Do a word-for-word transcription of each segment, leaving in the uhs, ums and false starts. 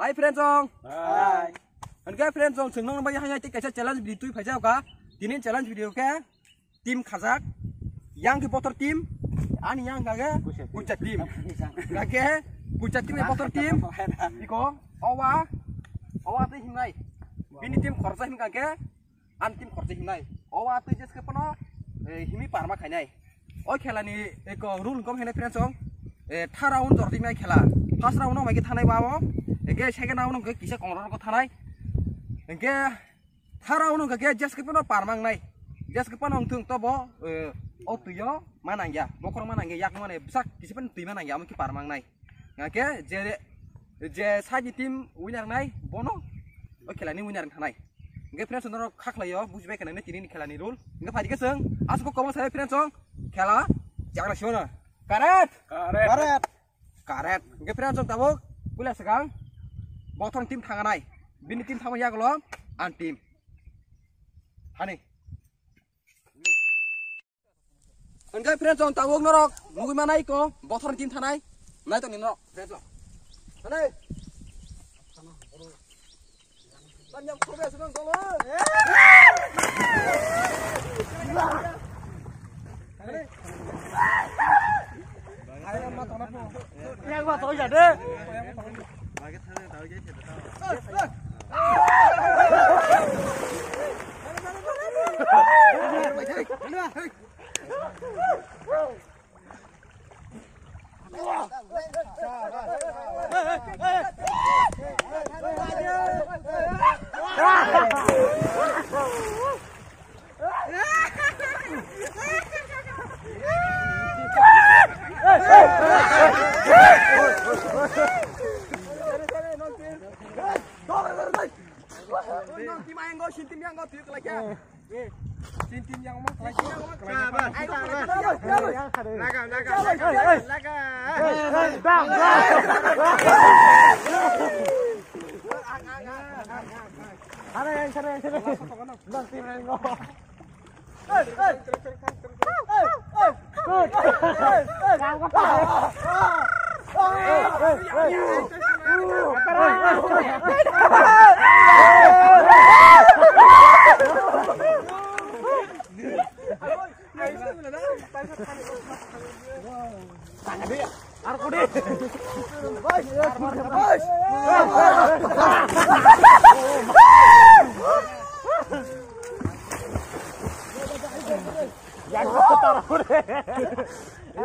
Hi friends song. Hi. Hwnkhe friends song, chwng nokno bai hai hai tei kaisa challenge video twi phaijak kha. Tini challenge video khe team khajak. Yang khe bothor team, ani yang kha khe kucha team. Kha khe kucha team bothor team. Iko owa, owa tei himnai. Bini team khorsa himkha khe Ani team khorchi hinai. O wa twi jeske pono, eh, himi parma khainai. O khela ni eko rule kom hene friends song. Eh, tha round jor tingnai khela. First round no mai khe thanai ba o. Eke second round no kisa kongrok ko thanai. Eke tha round no khe jeske pono parma nai. Jeske pono thung to bo, eh, o tuyo manangya. Bokhor manangya yak mane sak kisa pono twi manangya amo ki parma nai. Hwnkhe je, je side ni team winner nai, bono o khela ni winner wngkha nai. Hwnkhe friends, norok kha khlai o, bujibai khna nai tini ni khela ni rule. Hwnkhe phaidi khe chwng aswk kwbangma sai friends song khela chagra sio no. Correct? Correct. Correct. Correct. Hwnkhe friends song tabuk puila swkang bothor ni team thanga nai. Bini team thangma yagulo ang team. Hani. Hwnkhe friends song tabuk norok nugui manai ko bothor ni team thanai. Nai tong ni norok friends song. Thanai. Tanyang khurbe swnang tolo. Yang ma tona po. Yang ma tona de.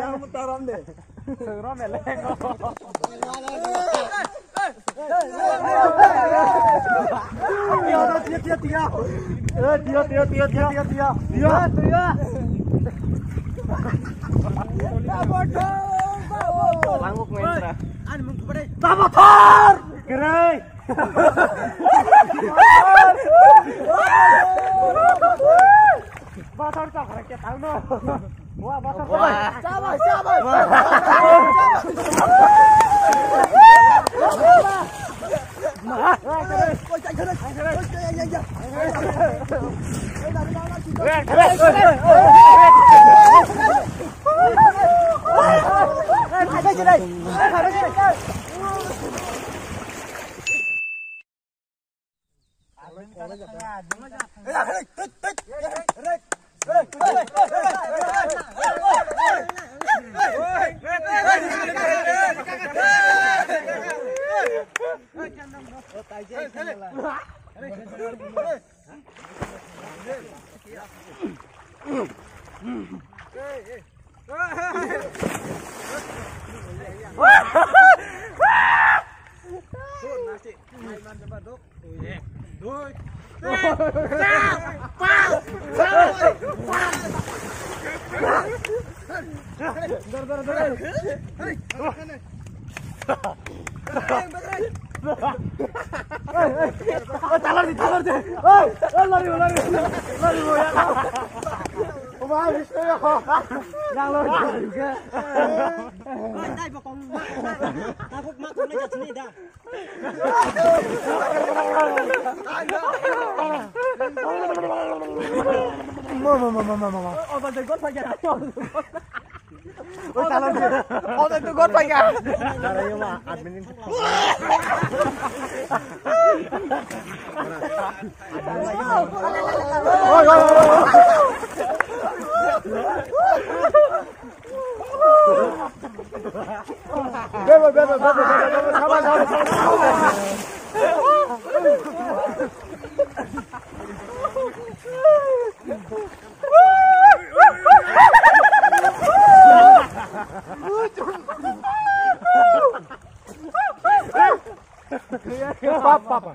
Yang taram de. Sengro meleng. Tio, tio, tio, tio. Eh, tio, tio, tio, tio, tio, tio. Tio, tio. Languk main tra. Ani mung kubade. Tabathar! Gerai! Bathar chakra ke thalno. Wah, bathar. Wah. Sabai, sabai. Talar di, talar di. Oi, oi, lari, lari, lari, lari, ya. Yang lari, lari, ya. Oi, dai, bokong, ma, ma, ma, ma, ma, ma, ma, ma, ma, ma, Mama, mama, mama, mama. Obat de gor pakai. Obat de gor pakai. Dara yo ma, admin.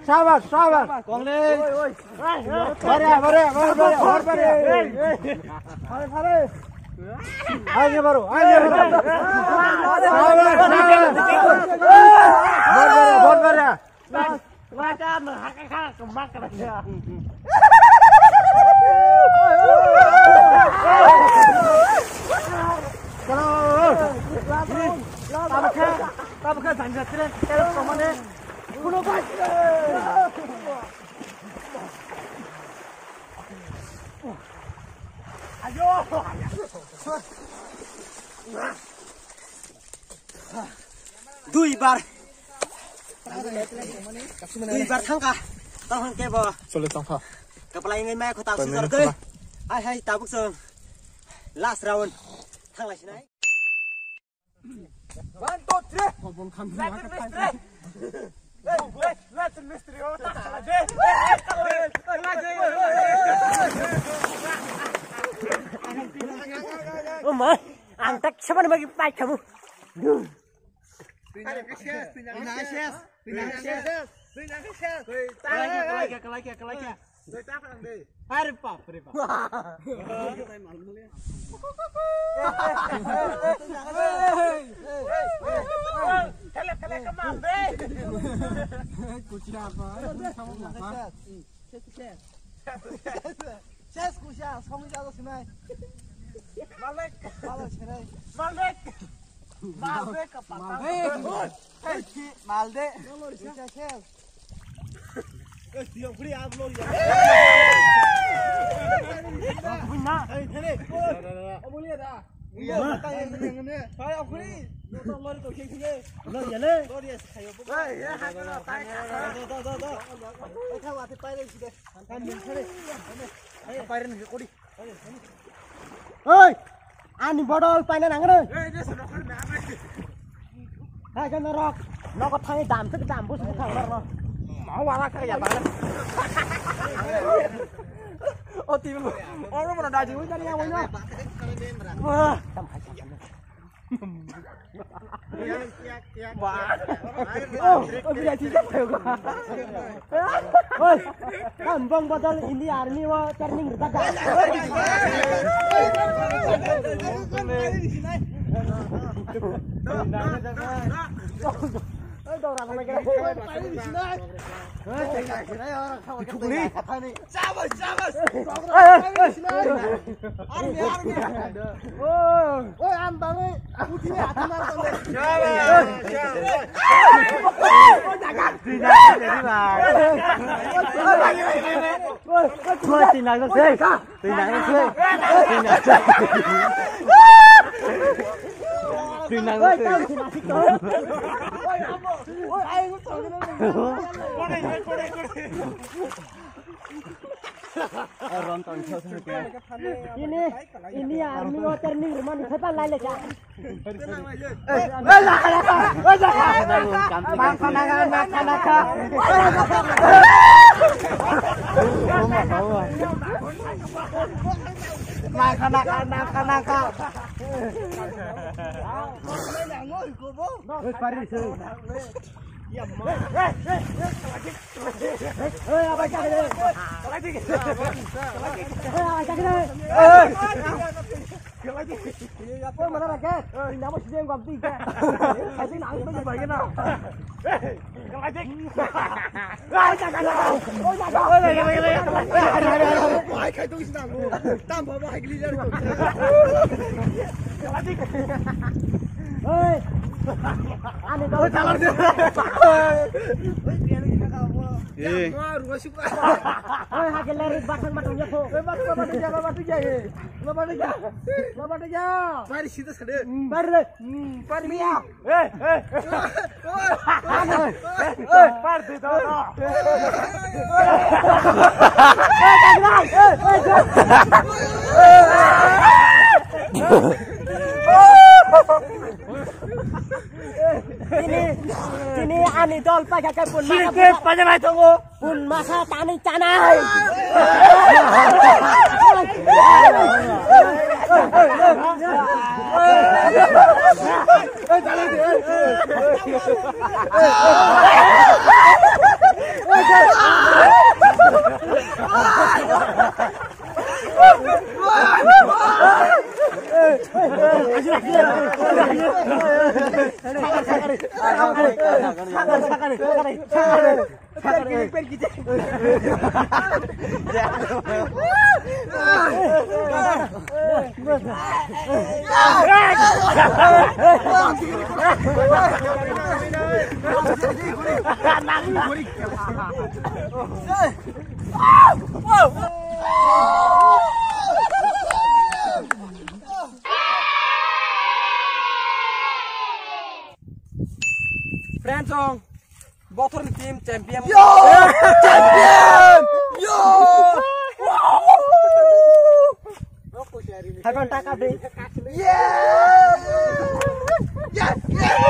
Shabash, shabash. Bare, bare, bare, bare, bare. Aage baro, aage baro. Shabash, shabash. Bare, bare, bare. Duibar. Duibar thangkha. Tong hwn kebo. Chole tongkha. Kapalai ngai mai khota. Pamir sujor khe. Khota. Hai, hai, tabuk song. Last round. Thanglai sinai. One, two, three. Let's three. Hey, hey, let's mystery. Oh, tak salah deh. Oh, my. Ang tak siapa nih bagi pakai kamu? Duh. Are bap re bap. Thele thele kamal de. Kuchia apa? Ses kusia, songwi jago sinai. Malek. Malek sinai. Malek. Malek apa? Malek. Hey, malek. Kusia ses. Eh, tiang free upload ya. Hey, thele. Amulia da. Iya, tayo ngene. Tayo free. Yo to lori to kheng kheng. Lori ya le. Lori ya sayo. Hey, ya ha ko tai. Do do do do. Oi, ani bodol paina nangre. Hai kan rok. Noko thani dam thik dam bus buka rok. Mau wala ka ya bang. O tim. Oro mana daji wi tani ya wino. Wah. Ba. Oh, oh, bila sih siapa ya gua? Oi, kambang bodol ini army wa training rita da. Oi, dora kau mai kira. Chukli. Chabas, chabas. Army, army. Oi, ang bangwi. Uthi ni hathi mar tole. Chabas, chabas. Oi, oi, oi, oi. Oi, oi, oi. Oi, tinang se. Tinang se. Tinang se. Tinang se. Oi, amo. Oi, ai, oi, oi. Kore, kore, kore. Ini, ini army water ning rumah ni setan lai le ja. Naka naka, naka naka. Naka naka, naka naka. Pari se. Ani Eh. Oi, hakhe lari batang batang ya kho. Eh, batang batang ya, batang ya, eh. Batang ya. Batang ya. Pari sida sade. Pari le. Hmm, pari. Eh, eh. Pari de to. Tini, tini ani dol paikha khe pun masa. Sini paja nai tongo. Pun masa tani chanai. Friends song, bothor ni team champion. Yo! Champion! Yo! Hagon taka de. Yeah! Yeah! Yeah!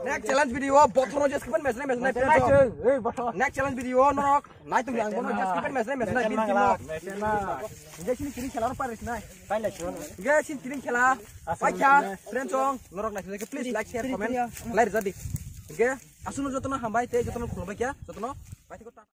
Next challenge video, bothor no just keep on message, message, message. Next challenge video, norok, nai tong yang bono just keep on message, message, bin timo. Guys, ini kiring khela, paris nai. Guys, ini kiring khela. Paikha, friends song, norok nai, please like, share, comment, like, jadi. Oke, asunu jotono hambai, te jotono khulumbai kya, jotono.